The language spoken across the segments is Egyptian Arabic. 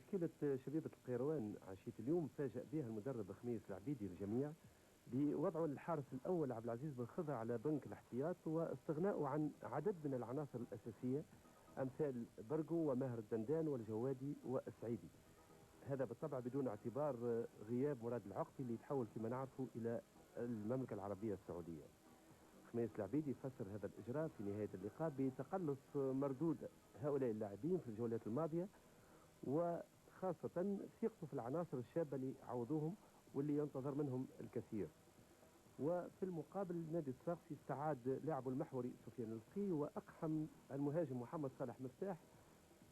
تشكيلة شبيبة القيروان عشية اليوم فاجأ بها المدرب خميس العبيدي الجميع بوضعه الحارس الأول عبد العزيز بن خضر على بنك الاحتياط، واستغناءه عن عدد من العناصر الأساسية أمثال برقو وماهر الدندان والجوادي والسعيدي. هذا بالطبع بدون اعتبار غياب مراد العقبي اللي يتحول كما نعرفه إلى المملكة العربية السعودية. خميس العبيدي فسر هذا الإجراء في نهاية اللقاء بتقلص مردود هؤلاء اللاعبين في الجولات الماضية، وخاصة ثقته في العناصر الشابة اللي عوضوهم واللي ينتظر منهم الكثير. وفي المقابل نادي الصفاقسي استعاد لاعبه المحوري سفيان الفقي، وأقحم المهاجم محمد صالح مفتاح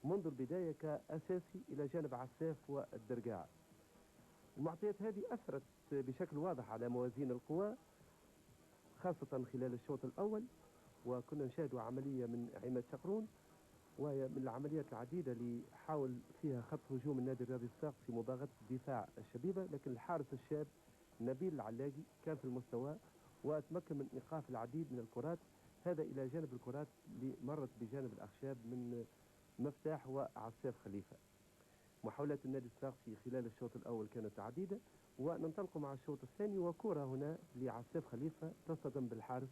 منذ البداية كأساسي إلى جانب عساف والدرقاع. المعطيات هذه أثرت بشكل واضح على موازين القوى خاصة خلال الشوط الأول، وكنا نشاهد عملية من عماد شقرون، وهي من العمليات العديدة اللي حاول فيها خط هجوم النادي الرياضي الصفاقسي مباغتة دفاع الشبيبة، لكن الحارس الشاب نبيل العلاقي كان في المستوى وتمكن من إيقاف العديد من الكرات، هذا إلى جانب الكرات اللي مرت بجانب الأخشاب من مفتاح وعساف خليفة. محاولات النادي الصفاقسي خلال الشوط الأول كانت عديدة، وننطلق مع الشوط الثاني وكرة هنا لعساف خليفة تصطدم بالحارس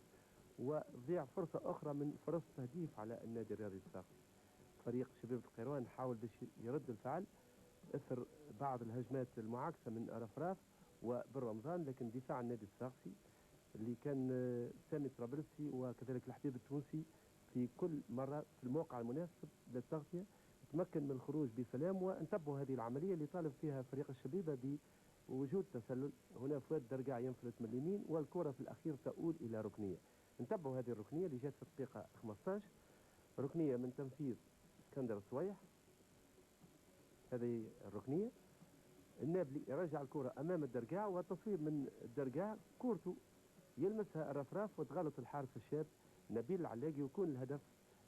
وضيع فرصة أخرى من فرص تهديف على النادي الرياضي الصفاقسي. فريق شبيبة القيروان حاول باش يرد الفعل اثر بعض الهجمات المعاكسة من رفراف وبالرمضان، لكن دفاع النادي الصفاقسي اللي كان سامي طرابلسي وكذلك الحبيب التونسي في كل مرة في الموقع المناسب للتغطية تمكن من الخروج بسلام. وانتبهوا هذه العملية اللي طالب فيها فريق الشبيبة بوجود تسلل، هنا فؤاد درقاع ينفلت من اليمين والكرة في الأخير تؤول إلى ركنية. انتبهوا هذه الركنية اللي جات في الدقيقة 15، ركنية من تنفيذ اسكندر الصويح. هذه الركنية النابلي يرجع الكرة أمام الدرقاع، والتصويب من الدرقاع كورته يلمسها الرفراف وتغلط الحارس الشاب نبيل العلاقي، ويكون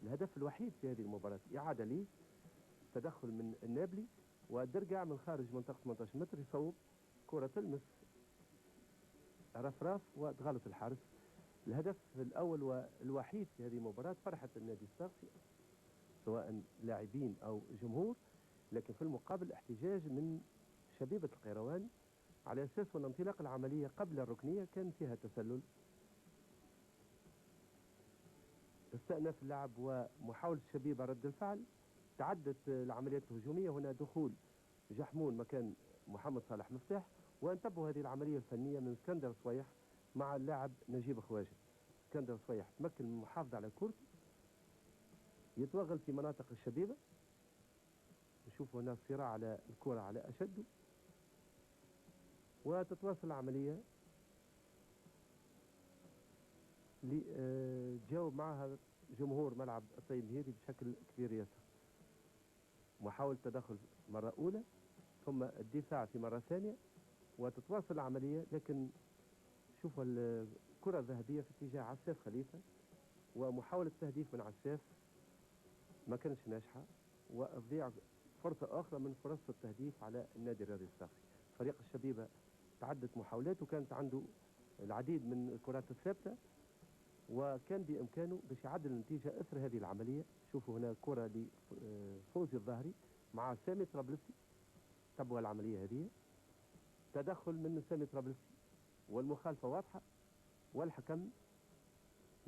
الهدف الوحيد في هذه المباراة. إعادة ليه تدخل من النابلي والدرقاع من خارج منطقة 18 متر يصوب كرة تلمس رفراف وتغلط الحارس. الهدف الأول والوحيد في هذه المباراة. فرحة النادي الصفاقسي سواء لاعبين أو جمهور، لكن في المقابل احتجاج من شبيبة القيروان على أساس أن انطلاق العملية قبل الركنية كان فيها تسلل. استأنف اللعب ومحاولة الشبيبة رد الفعل، تعدت العمليات الهجومية، هنا دخول جحمون مكان محمد صالح مفتاح، وانتبهوا هذه العملية الفنية من اسكندر صويح مع اللاعب نجيب خواجه. اسكندر صويح تمكن من المحافظة على كورته، يتوغل في مناطق الشبيبة، نشوف هنا الصراع على الكرة على أشده، وتتواصل العملية لتجاوب معها جمهور ملعب الطيب مهيري بشكل كبير ياسر. محاولة تدخل مرة أولى ثم الدفاع في مرة ثانية وتتواصل العملية، لكن شوفوا الكرة الذهبية في اتجاه عساف خليفة، ومحاولة تهديف من عساف ما كانتش ناجحة، وتضيع فرصة أخرى من فرص التهديف على النادي الرياضي الصفاقسي. فريق الشبيبة تعدت محاولات وكانت عنده العديد من الكرات الثابتة، وكان بإمكانه باش يعدل النتيجة إثر هذه العملية. شوفوا هنا كرة لفوزي الظاهري مع سامي طرابلسي، تبوا العملية هذه، تدخل من سامي طرابلسي والمخالفة واضحة، والحكم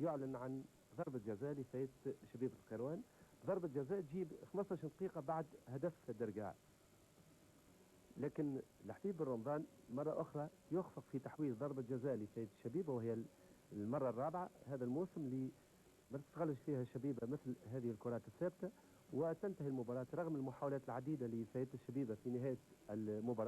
يعلن عن ضربة جزاء لفايت شبيبة القيروان. ضربة جزاء تجيب 15 دقيقة بعد هدف الدرقاع، لكن الحبيب بن رمضان مرة أخرى يخفق في تحويل ضربة جزاء لفايت الشبيبة، وهي المرة الرابعة هذا الموسم اللي ما تستغلش فيها الشبيبة مثل هذه الكرات الثابتة، وتنتهي المباراة رغم المحاولات العديدة لفايت الشبيبة في نهاية المباراة.